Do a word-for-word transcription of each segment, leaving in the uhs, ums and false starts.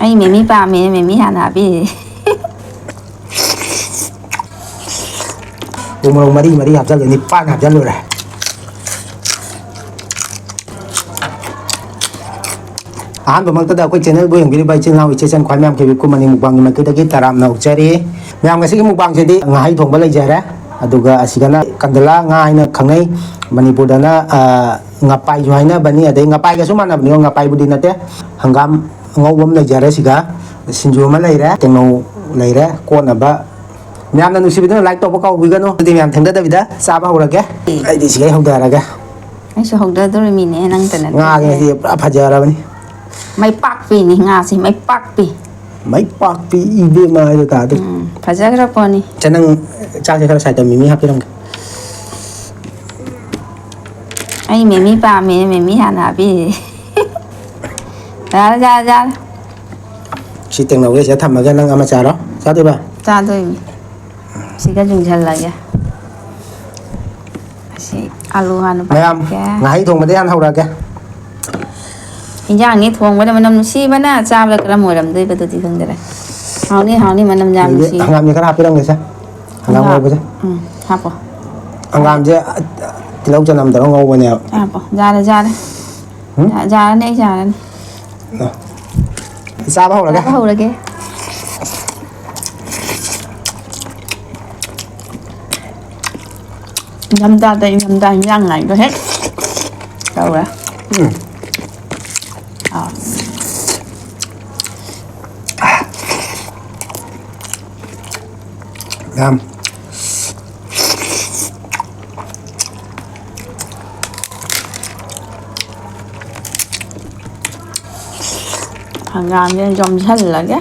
ꯑꯩ ꯃꯦꯃꯤ ꯄꯥꯝꯃꯦ, ꯃꯦꯃꯤ ꯍꯥꯟꯅ ꯍꯥꯞꯄꯤꯔꯦ꯫ ꯎ ꯃꯣꯔꯣꯛ ꯃꯔꯤ ꯃꯔꯤ ꯍꯥꯞꯆꯜꯂꯦ, ꯅꯤꯄꯥꯟ ꯍꯥꯞꯆꯜꯂꯨꯔꯦ꯫ ꯑꯍꯥꯟꯕꯃꯛꯇꯗ ꯑꯩꯈꯣꯏ channelꯕꯨ ꯌꯦꯡꯕꯤꯔꯤꯕ ꯏꯆꯤꯜ ꯏꯅꯥꯎ ꯏꯆꯦ ꯏꯆꯟ ꯈ꯭ꯋꯥꯏ ꯃꯌꯥꯝ ꯀꯦꯕꯤ ꯀꯨꯝꯃꯅꯤ ꯃꯨꯛꯕꯥꯡꯒꯤ ꯃꯥꯏꯀꯩꯗꯒꯤ ꯇꯔꯥꯝꯅ ꯑꯣꯛꯆꯔꯤ꯫ ꯃꯌꯥꯝ, ꯉꯁꯤꯒꯤ ꯃꯨꯛꯕꯥꯡꯁꯤꯗꯤ ꯉꯥꯍꯩ ꯊꯣꯡꯕ ꯂꯩꯖꯔꯦ, ꯑꯗꯨꯒ ꯑꯁꯤꯒꯅ ꯀꯟꯗꯂꯥ ꯉꯥ ꯍꯥꯏꯅ ꯈꯪꯅꯩ, ꯃꯅꯤꯄꯨꯔꯗꯅ, ꯑ, ꯉꯄꯥꯏꯁꯨ ꯍꯥꯏꯅꯕꯅꯤ, ꯑꯗꯩ ꯉꯄꯥꯏꯒꯁꯨ ꯃꯥꯟꯅꯕꯅꯤꯀꯣ, ꯉꯄꯥꯏꯕꯨꯗꯤ ꯅꯠꯇꯦ꯫ ꯍꯪꯒꯥꯝ ꯑꯉꯧꯕ ꯑꯃ ꯂꯩꯖꯔꯦ, ꯁꯤꯒ ꯁꯤꯡꯖꯨ ꯑꯃ ꯂꯩꯔꯦ, ꯇꯦꯡꯅꯧ ꯂꯩꯔꯦ, ꯀꯣꯠꯅꯕ꯫ ꯃꯌꯥꯝꯅ ꯅꯨꯡꯁꯤꯕꯤꯗꯨꯅ like ꯇꯧꯕ ꯀꯥꯎꯕꯤꯒꯅꯨ꯫ ꯑꯗꯨꯗꯤ ꯃꯌꯥꯝ ꯊꯦꯡꯊꯗꯕꯤꯗ ꯆꯥꯕ ꯍꯧꯔꯒꯦ꯫ ꯑꯩꯗꯤ ꯁꯤꯗꯩ ꯍꯧꯊꯔꯒꯦ꯫ ꯑꯩꯁꯨ ꯍꯧꯗꯗꯣꯔꯤꯃꯤꯅꯦ, ꯅꯪꯇ ꯅꯠꯇꯦ꯫ ꯉꯥꯁꯦ ꯉꯁꯤ ꯄꯨꯔꯥ ꯐꯖꯔꯕꯅꯤ꯫ ꯃꯩ ꯄꯥꯛꯄꯤꯅꯤ ꯉꯥꯁꯤ, ꯃꯩ ꯄꯥꯛꯄꯤ꯫ ꯃꯩ ꯄꯥꯛꯄꯤ ꯏꯕꯦꯝꯃ ꯍꯥꯏꯗꯣ ꯇꯥꯗꯣꯏ꯫ ꯎꯝ, ꯐꯖꯈ꯭ꯔ ꯄꯣꯠꯅꯤ꯫ ꯆꯦ, ꯅꯪ ꯆꯥꯛꯁꯦ ꯈꯔ side ꯇꯧ, ꯃꯤꯃꯤ ꯍꯥꯞꯄꯤꯔꯝꯒꯦ꯫ ꯑꯩ ꯃꯦꯃꯤ ꯄꯥꯝꯃꯦ, ꯃꯦꯃꯤ ꯍꯥꯟꯅ ꯍꯥꯞꯄꯤꯔꯦ꯫ ꯌꯥꯔꯦ, ꯌꯥꯔꯦ, ꯌꯥꯔꯦ꯫ ꯁꯤ ꯇꯦꯡꯅꯧꯁꯦ ꯁꯤꯗ ꯊꯝꯃꯒ ꯅꯪ ꯑꯃ ꯆꯥꯔꯣ꯫ ꯆꯥꯗꯣꯏꯕ? ꯆꯥꯗꯣꯏꯅꯤ꯫ ꯁꯤꯒ ꯌꯨꯡꯁꯜꯂꯒꯦ꯫ ꯑꯁꯤ ꯑꯂꯨ ꯍꯥꯟꯅ ꯃꯌꯥꯝ, ꯄꯥꯏꯔꯒꯦ꯫ ꯉꯥꯍꯩ ꯊꯣꯡꯕꯗ ꯍꯥꯟꯅ ꯍꯧꯔꯛꯑꯒꯦ꯫ ꯏꯟꯖꯥꯡꯅꯤ ꯊꯣꯡꯕꯗ ꯃꯅꯝ ꯅꯨꯡꯁꯤꯕꯅ ꯆꯥꯕꯗ ꯀꯔꯝ ꯑꯣꯏꯔꯝꯗꯣꯏꯕꯗꯨꯗꯤ ꯈꯪꯗꯔꯦ꯫ ꯍꯥꯎꯅꯤ, ꯍꯥꯎꯅꯤ, ꯃꯅꯝ ꯌꯥꯝ ꯑꯗꯒꯤ ꯅꯨꯡꯁꯤ꯫ ꯍꯪꯒꯥꯝꯁꯦ ꯈꯔ ꯍꯥꯞꯄꯤꯔꯝꯒꯦꯁꯦ꯫ ꯍꯪꯒꯥꯝ ꯍꯪꯒꯥꯝ꯫ ꯉꯧꯕꯁꯦ꯫ ꯎꯝ, ꯍꯥꯞꯄꯣ꯫ ꯍꯪꯒꯥꯝꯁꯦ ꯇꯤꯜꯍꯧ ꯆꯅꯝ ꯇꯧꯔꯒ ꯉꯧꯕꯅꯦꯕ꯫ ꯍꯥꯞꯄꯣ꯫ ꯌꯥꯔꯦ, ꯌꯥꯔꯦ꯫ ꯎꯝ? ꯌꯥꯔꯅꯤ, ꯑꯩ ꯌꯥꯔꯅꯤ꯫ ꯆꯥꯕ ꯍꯧꯔꯒꯦ꯫ ꯆꯥꯕ ꯍꯧꯔꯒꯦ꯫ ꯏꯪꯊꯝꯊꯥꯗ ꯏꯪꯊꯝꯊꯥ ꯏꯟꯖꯥꯡ ꯅꯥꯏꯗꯣ ꯍꯦꯛ ꯇꯧꯔꯦ꯫ ꯎꯝ꯫ ꯑꯥ꯫ ꯌꯥꯝ꯫ ꯍꯪꯒꯥꯝꯁꯦ ꯌꯣꯝꯁꯜꯂꯒꯦ꯫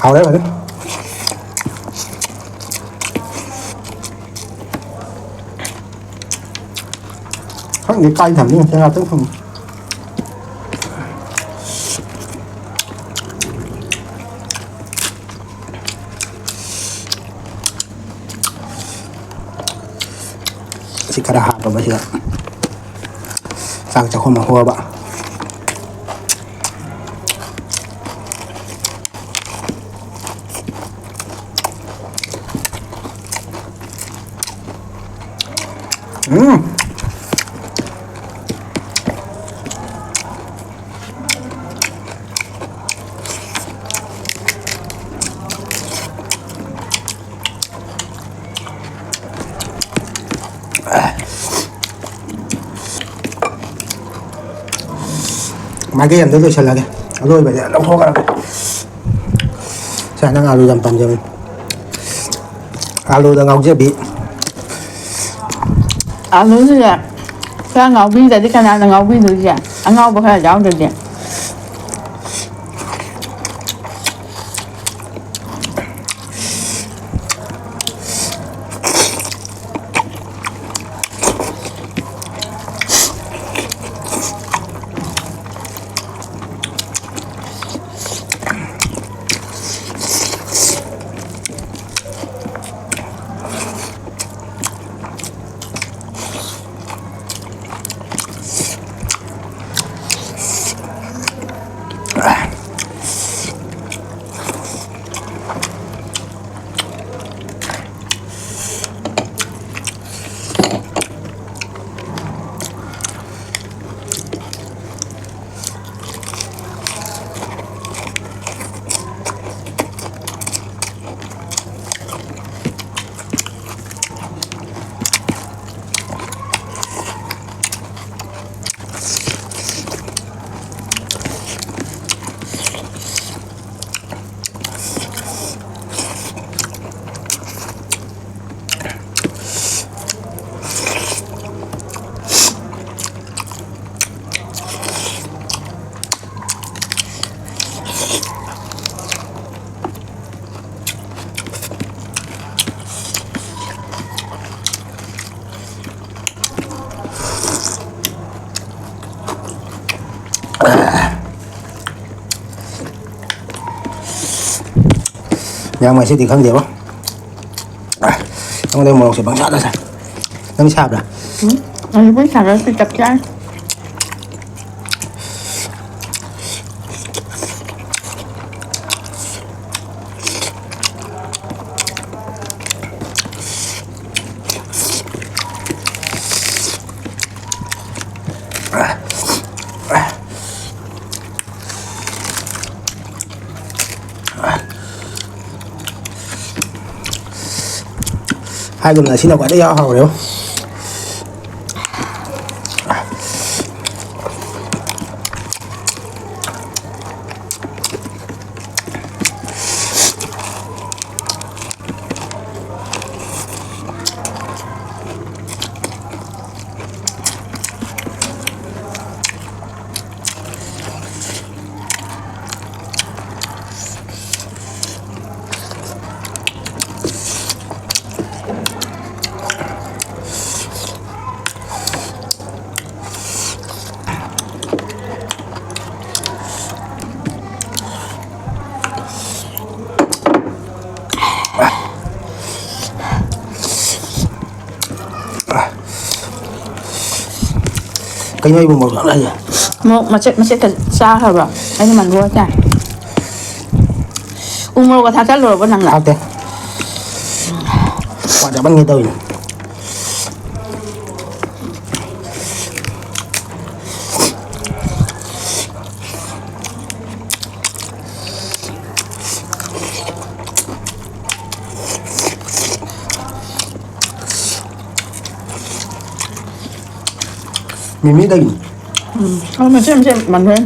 ꯍꯥꯎꯔꯦ ꯐꯖꯅ꯫ ꯈꯪꯗꯦ ꯀꯥꯏ ꯊꯝꯗꯣꯏꯅꯣ, ꯉꯥꯛꯇꯪ ꯊꯝ-꯫ ꯁꯤ ꯈꯔ ꯍꯥꯞꯄꯕ ꯁꯤꯗ ꯆꯥꯛ ꯆꯥꯛꯈꯨꯝ ꯑꯃ ꯍꯣꯕ꯫ ꯎꯝ꯫ ꯃꯥꯏꯀꯩ ꯑꯝꯗ ꯂꯣꯏꯁꯤꯜꯂꯒꯦ꯫ ꯑꯂꯣꯏꯕꯗ ꯂꯧꯊꯣꯛꯈ꯭ꯔꯒꯦ꯫ ꯁꯦ, ꯅꯪ ꯑꯥꯂꯨ ꯌꯥꯝ ꯄꯥꯝꯖꯕꯅꯤ꯫ ꯑꯥꯂꯨꯗ ꯉꯥꯎꯖꯕꯤ꯫ ꯑꯥꯂꯨꯁꯤꯗ ꯈꯔ ꯉꯥꯎꯕꯤꯗ꯭ꯔꯗꯤ ꯀꯅꯥꯅ ꯉꯥꯎꯕꯤꯗꯣꯏꯁꯦ? ꯑꯉꯥꯎꯕ ꯈꯔ ꯌꯥꯎꯗ꯭ꯔꯗꯤ꯫ ꯌꯥꯝ ꯉꯁꯤꯗꯤ ꯈꯪꯗꯦꯕꯣ꯫ ꯑ, ꯈꯪꯗꯦ, ꯃꯣꯔꯣꯛꯁꯦ ꯄꯪꯁꯥꯗ ꯁꯥꯏ꯫ ꯅꯪ ꯁꯥꯕ꯭ꯔꯥ? ꯎꯝ, ꯑꯩꯕꯨ ꯁꯥꯒꯠꯁꯨ ꯆꯞ ꯆꯥꯏ꯫ ꯍꯥꯏꯒꯨꯝꯅ ꯑꯁꯤꯅ ꯈ꯭ꯋꯥꯏꯗꯒꯤ ꯌꯥꯝ ꯍꯥꯎꯔꯦꯕꯣ꯫ ꯀꯩꯅꯣ ꯑꯩꯕꯨ ꯃꯣꯔꯣꯛ ꯌꯥꯝ ꯂꯥꯛꯏꯁꯦ? ꯃꯣꯔꯣꯛ ꯃꯆꯦꯠ ꯃꯆꯦꯠꯀ ꯆꯥꯈ꯭ꯔꯕ꯭ꯔꯣ? ꯑꯩꯗꯤ ꯃꯟꯒꯣ ꯆꯥꯏ꯫ ꯎ ꯃꯣꯔꯣꯛꯀ ꯊꯥꯛꯆꯜꯂꯨꯔꯕꯣ ꯅꯪꯅ? ꯊꯥꯛꯇꯦ꯫ ꯄꯥꯛ ꯆꯥꯃꯟꯒꯦ ꯇꯧꯋꯤꯅꯦ꯫ ꯃꯤꯃꯤꯗꯒꯤꯅꯤ꯫ ꯎꯝ꯫ ꯑꯣ, ꯃꯆꯦꯠ ꯃꯆꯦꯠ ꯃꯟꯊꯣꯛꯑꯦ꯫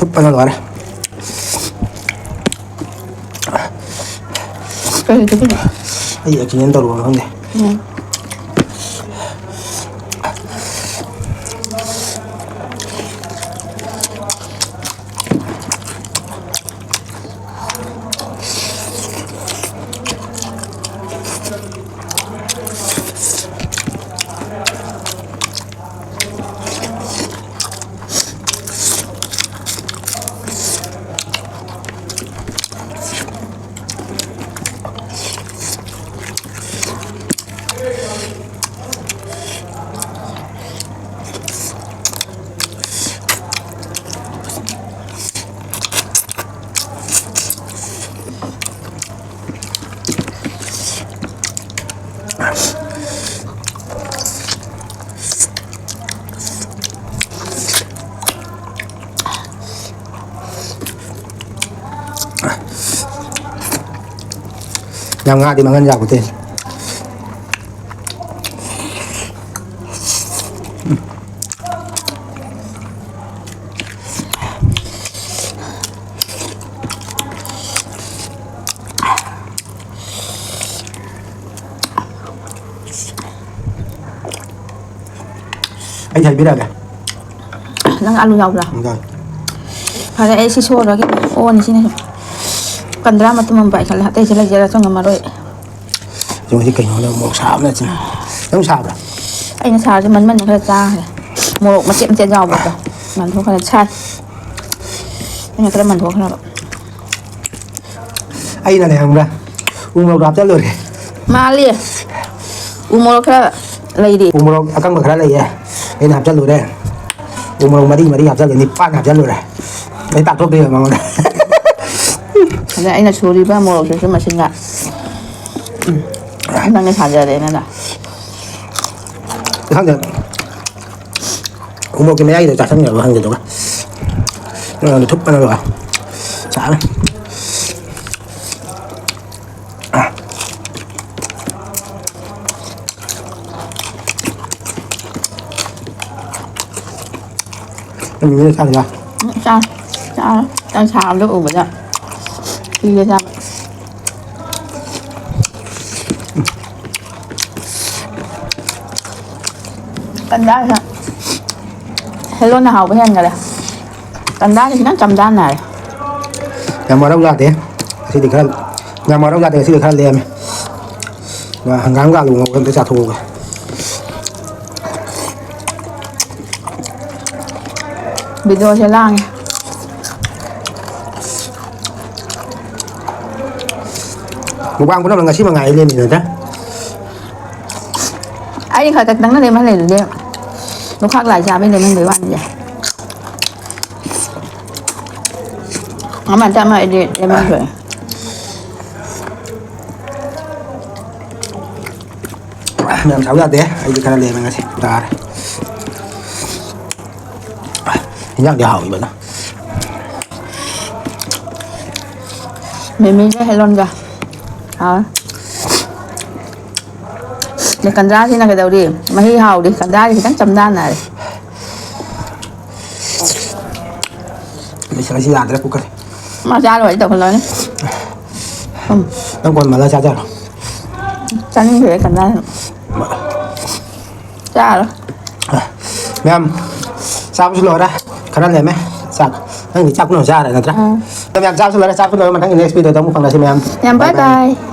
ꯆꯨꯞꯄꯅ ꯂꯣꯏꯔꯦ꯫ ꯀꯔꯤ ꯆꯨꯞꯄꯤꯅꯣ? ꯑꯩ ꯑꯦꯛꯁꯤꯗꯦꯟ ꯇꯧꯔꯨꯕ ꯈꯪꯗꯦ꯫ ꯎꯝ꯫ ꯌꯥꯝ ꯉꯥꯗꯤ ꯃꯉꯟ ꯌꯥꯄꯣꯠꯇꯦ꯫ ꯑꯩ ꯍꯥꯏꯕꯤꯔꯛꯑꯒꯦ꯫ ꯅꯪ ꯑꯂꯨ ꯌꯥꯎꯕ꯭ꯔꯥ? ꯌꯥꯎꯏ꯫ ꯐꯔꯦ, ꯑꯩ ꯁꯤ ꯁꯣꯏꯔꯒꯦ꯫ ꯑꯣꯅꯤ ꯁꯤꯅ ꯁꯨꯝ ꯀꯟꯗ꯭ꯔꯥ ꯃꯇꯨꯝ ꯑꯃ ꯄꯥꯏꯈꯠꯂꯦ꯫ ꯑꯇꯩꯁꯦ ꯂꯩꯖꯔꯁꯨ ꯉꯝꯃꯔꯣꯏ꯫ ꯌꯦꯡꯉꯨ ꯁꯤ ꯀꯩꯅꯣ, ꯃꯣꯔꯣꯛ ꯁꯥꯕꯅ ꯁꯤꯅ꯫ ꯅꯪ ꯁꯥꯕ꯭ꯔꯥ? ꯑꯩꯅ ꯁꯥꯔꯁꯨ ꯃꯟꯃꯟꯅ ꯈꯔ ꯆꯥꯈ꯭ꯔꯦ꯫ ꯃꯣꯔꯣꯛ ꯃꯆꯦꯠ ꯃꯆꯦꯠ ꯌꯥꯎꯕꯗꯣ ꯃꯟꯊꯣꯛꯈ꯭ꯔꯦ, ꯁꯥꯏ꯫ ꯑꯩꯅ ꯈꯔ ꯃꯟꯊꯣꯛꯈ꯭ꯔꯕ꯫ ꯑꯩꯅꯅꯦ ꯈꯪꯕ꯭ꯔꯥ, ꯎ ꯃꯣꯔꯣꯛꯇꯣ ꯍꯥꯞꯆꯜꯂꯨꯔꯦ꯫ ꯃꯥꯜꯂꯤ꯫ ꯎ ꯃꯣꯔꯣꯛ ꯈꯔ ꯂꯩꯔꯤ꯫ ꯎ ꯃꯣꯔꯣꯛ ꯑꯀꯪꯕ ꯈꯔ ꯂꯩꯌꯦ, ꯑꯩꯅ ꯍꯥꯞꯆꯜꯂꯨꯔꯦ꯫ ꯎ ꯃꯣꯔꯣꯛ ꯃꯔꯤ ꯃꯔꯤ ꯍꯥꯞꯆꯜꯂꯦ, ꯅꯤꯄꯥꯟ ꯍꯥꯞꯆꯜꯂꯨꯔꯦ꯫ ꯑꯩ ꯇꯥꯛꯊꯣꯛꯇꯣꯏꯕ ꯃꯉꯣꯟꯗ꯫ ꯑꯗ ꯑꯩꯅ ꯁꯨꯔꯤꯕ ꯃꯣꯔꯣꯛꯁꯤꯁꯨ ꯃꯁꯤꯡꯒ ꯅꯪꯅ ꯁꯥꯖꯔꯦꯅ꯫ ꯈꯪꯗꯦ꯫ ꯎꯃꯣꯔꯣꯛꯀꯤ ꯃꯌꯥꯏꯗ ꯆꯥꯁꯟꯈ꯭ꯔꯕ ꯈꯪꯗꯦ, ꯑꯗꯨꯒ ꯃꯉꯣꯟꯗ ꯊꯨꯞꯄꯅ ꯂꯣꯏꯔꯦ꯫ ꯆꯥꯔꯦ꯫ ꯅꯪ ꯃꯤꯃꯤꯗꯣ ꯆꯥꯗ꯭ꯔꯥ? ꯎꯝ, ꯆꯥ꯫ ꯑꯥ, ꯅꯪ ꯁꯥꯕꯗꯣ ꯎꯕꯗ ꯁꯤꯒꯦ ꯆꯥꯕ꯫ ꯀꯟꯖꯥꯁꯤꯅ ꯍꯦꯜꯂꯣꯅ ꯍꯥꯎꯕ ꯍꯦꯟꯈꯔꯦ꯫ ꯀꯟꯖꯥꯁꯤ ꯈꯤꯇꯪ ꯆꯝꯖꯥꯟꯅꯔꯦ꯫ ꯌꯥꯝ ꯃꯔꯧ ꯌꯥꯗꯦ꯫ ꯉꯁꯤꯗꯤ ꯈꯔ, ꯌꯥꯝ ꯃꯔꯧ ꯌꯥꯗꯦ꯫ ꯉꯁꯤꯗꯤ ꯈꯔ ꯂꯦꯝꯃꯦ꯫ ꯍꯪꯒꯥꯝꯒ ꯑꯂꯨ ꯉꯧꯕ ꯑꯝꯇ ꯆꯥꯊꯣꯛꯑꯒ꯫ ꯚꯤꯗꯤꯑꯣꯁꯦ ꯂꯥꯡꯉꯦ꯫ ꯃꯨꯛꯕꯥꯡ ꯄꯨꯝꯅꯃꯛ ꯉꯁꯤ ꯃꯉꯥꯏ ꯂꯦꯝꯃꯤꯁꯦ ꯅꯠꯇ꯭ꯔꯥ? ꯑꯩ ꯈꯛꯇꯪꯅ ꯂꯦꯝꯍꯜꯂꯦ ꯑꯗꯨꯗꯤ꯫ ꯂꯨꯈꯥꯛ ꯂꯥꯏ ꯆꯥꯕꯩ ꯂꯦꯝꯍꯟꯕꯩ ꯋꯥꯅꯤꯁꯦ꯫ ꯑꯃ ꯆꯥꯃ ꯑꯩꯗꯤ ꯂꯦꯝꯍꯟꯈ꯭ꯔꯦ꯫ ꯃꯌꯥꯝ ꯆꯥꯕ ꯌꯥꯗꯦ꯫ ꯑꯩꯗꯤ ꯈꯔ ꯂꯦꯝꯃꯦ ꯉꯁꯤ꯫ ꯇꯥꯔꯦ꯫ ꯏꯟꯖꯥꯡꯗꯤ ꯍꯥꯎꯏꯕꯅ꯫ ꯃꯤꯃꯤꯒ ꯍꯦꯂꯣꯟꯒ꯫ ꯍꯥꯎꯋꯦ꯫ ꯑꯗꯩ ꯀꯟꯖꯥꯁꯤꯅ ꯀꯩꯗꯧꯔꯤ? ꯃꯍꯤ ꯍꯥꯎꯔꯤ꯫ ꯀꯟꯖꯥꯁꯤ ꯈꯤꯇꯪ ꯆꯝꯊꯅꯔꯦ꯫ ꯂꯣꯏꯁꯤꯜꯂꯁꯤ ꯌꯥꯗ꯭ꯔꯦ ꯀꯨꯀꯔ꯫ ꯃꯥ ꯆꯥ ꯂꯣꯏꯔꯗꯤ ꯇꯧꯈꯠꯂꯛꯑꯅꯤ꯫ ꯎꯝ꯫ ꯅꯪ ꯀꯣꯟ ꯃꯜꯂ ꯆꯥꯖꯔꯣ꯫ ꯆꯥꯅꯤꯡꯗ꯭ꯔꯦ ꯀꯟꯖꯥꯁꯤ꯫ ꯆꯥꯔꯣ꯫ ꯃꯌꯥꯝ ꯆꯥꯕꯁꯨ ꯂꯣꯏꯔꯦ꯫ ꯈꯔ ꯂꯦꯝꯃꯦ ꯆꯥꯛ꯫ ꯅꯪꯗꯤ ꯆꯥꯛ ꯄꯨꯟꯅ ꯆꯥꯔꯦ ꯅꯠꯇ꯭ꯔꯥ? ꯑꯥ꯫ ꯃꯌꯥꯝ ꯆꯥꯕꯁꯨ ꯂꯣꯏꯔꯦ, ꯆꯥꯛꯁꯨ ꯂꯣꯏꯔꯦ꯫ ꯃꯊꯪꯒꯤ next video ꯗ ꯑꯃꯨꯛ ꯐꯪꯅꯁꯤ ꯃꯌꯥꯝ꯫ ꯌꯥꯝ bye bye bye꯫